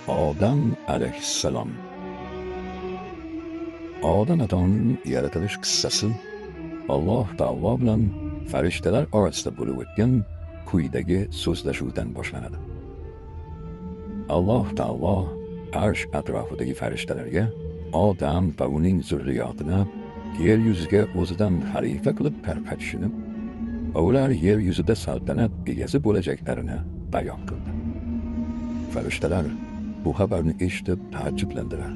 Odam alayhissalom. Odam atoning yaratilish qissasi Alloh taolo bilan farishtalar orasida bo'lib o'tgan quyidagi so'zlashuvdan boshlanadi. Alloh taolo arsh atrofidagi farishtalarga Odam va uning zurriyotini yer yuziga o'zidan xalifa qilib tarqatishini va ular yer yuzida saltanat egasi bo'lajaklarini bayon qildi. Farishtalar bu xabarni eshitib taajjublandilar.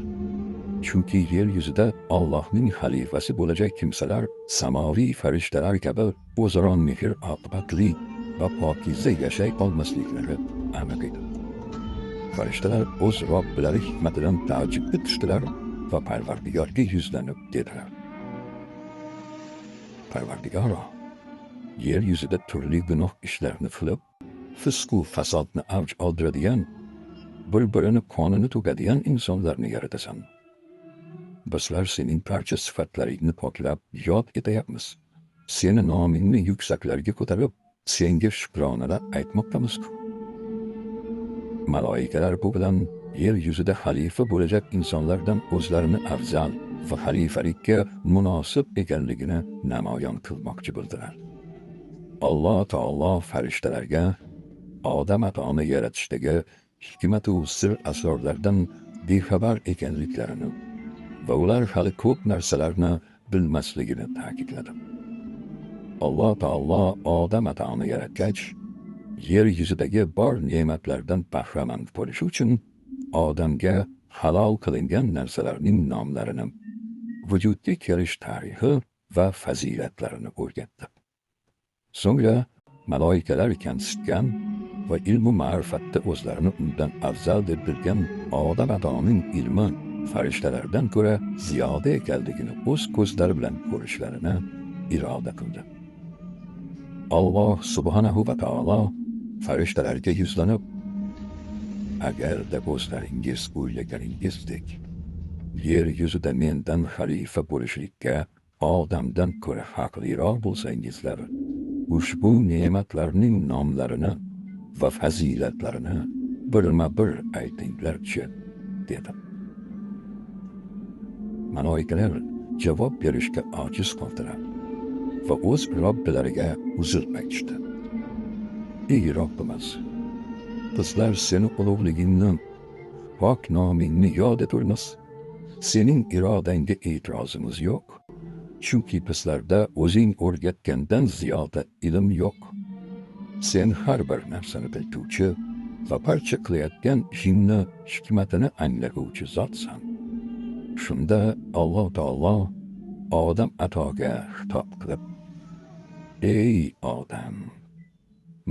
Chunki yer yuzida Allohning xalifasi bo'lajak kimsalar samoviy farishtalar kabi o'zaro mehr oqibatli va pokiza yashay olmasliklari aniq edi. Farishtalar o'z Robbilari hikmatidan taajjubga tushdilar va Parvardigorga yuzlanib dedilar: Parvardigoro, yer yuzida turli gunoh ishlarni qilib, fisq-u fasodni avj oldiradigan, bir-birini qonini to'kadigan insonlarni yaratasan. Bizlar sening barcha sifatlaringni poklab yod etayapmiz. Seni nomingni yuksaklarga ko'tarib, senga shukronalar aytmoqdamiz-ku. Maloikalar bu bilan yer yuzida xalifa bo'lajak insonlardan o'zlarini afzal va xalifalikka munosib ekanligini namoyon qilmoqchi bo'ldilar. Alloh taolo farishtalarga Odam atoni yaratishdagi hikmatu sir asrorlardan bexabar ekanliklarini va ular hali ko'p narsalarni bilmasligini ta'kidladi. Alloh taolo Odam atoni yaratgach, yer yuzidagi bor ne'matlardan bahramand bo'lishi uchun Odamga halol qilingan narsalarning nomlarini, vujudga kelish tarixi va fazilatlarini o'rgatdi. So'ngra maloikalar kamsitgan va ilmu ma'rifatda o'zlarini undan afzal deb bilgan Odam atoning ilmi farishtalardan ko'ra ziyoda ekanligini o'z ko'zlari bilan ko'rishlarini iroda qildi. Alloh subhanahu va taolo farishtalarga yuzlanib, agarda o'zlaringiz o'ylaganingizdek yer yuzida mendan xalifa bo'lishlikka Odamdan ko'ra haqliroq bo'lsangizlar, ushbu ne'matlarning nomlarini va fazilatlarini birma-bir aytinglarchi, dedi. Maloikalar javob berishga ojiz qoldilar va o'z Robbilariga uzr aytishdi. Ey Robbimiz, bizlar seni ulug'ligingni, pok nomingni yod eturmiz. Sening irodangga e'tirozimiz yo'q. Chunki bizlarda o'zing o'rgatgandan ziyoda ilm yo'q. Sen har bir narsani bilguvchi va barcha qilayotgan ishingni hikmatini anglaguvchi zotsan. Shunda Alloh taolo Odam atoga xitob qilib, ey Odam,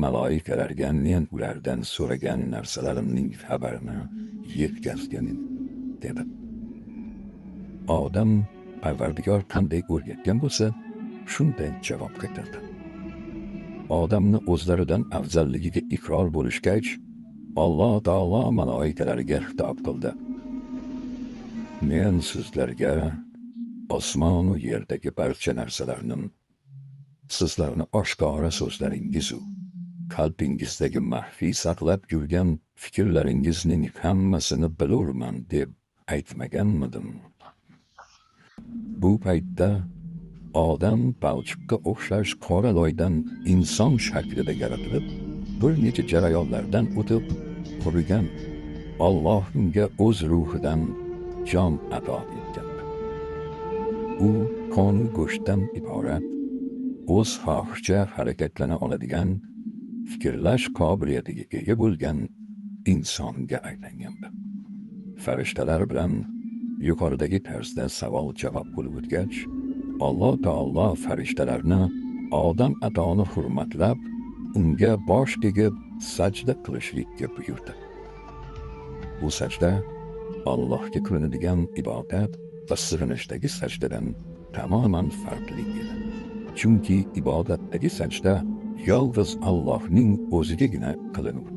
maloikalarga men ulardan so'ragan narsalarimning xabarini yetkazgin, dedi. Odam Parvardigor qanday o'rgatgan bo'lsa, shunday javob qaytardi. Odamni o'zlaridan afzalligiga iqror bo'lishgach, Alloh taolo maloikalarga xitob qildi. Men sizlarga osmon va yerdagi barcha narsalarni, sizlarni oshkora so'zlaringiz-u qalbingizdagi maxfiy saqlab yurgan fikrlaringizning hammasini bilurman deb aytmaganmidim? Bu paytda Odam balchiqqa o'xshash qora loydan inson shaklida yaratilib, bir necha jarayonlardan o'tib qurigan, Alloh unga o'z ruhidan jon ato etgan. U qonu go'shtdan iborat, o'z xohishicha harakatlana oladigan, fikrlash qobiliyatiga ega bo'lgan insonga aylangandi. Farishtalar bilan yuqoridagi tarzda savol-javob bo'lib o'tgach, Alloh taolo farishtalarni Odam atoni hurmatlab, unga bosh egib sajda qilishlikka buyurdi. Bu sajda Allohga qilinadigan ibodat va sig'inishdagi sajdadan tamoman farqli edi. Chunki ibodatdagi sajda yolg'iz Allohning o'zigagina qilinur.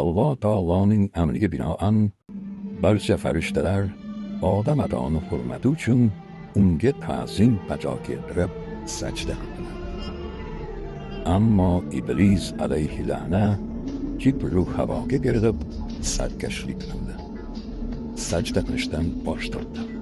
Alloh taoloning amriga binoan barcha farishtalar Odam atoni hurmati uchun unga ta'zim bajo keltirib sajda qildilar. Ammo Iblis alayhi la'na Kibru havoga berilib, sarkashlik qildi. Sajda qilishdan bosh tortdi.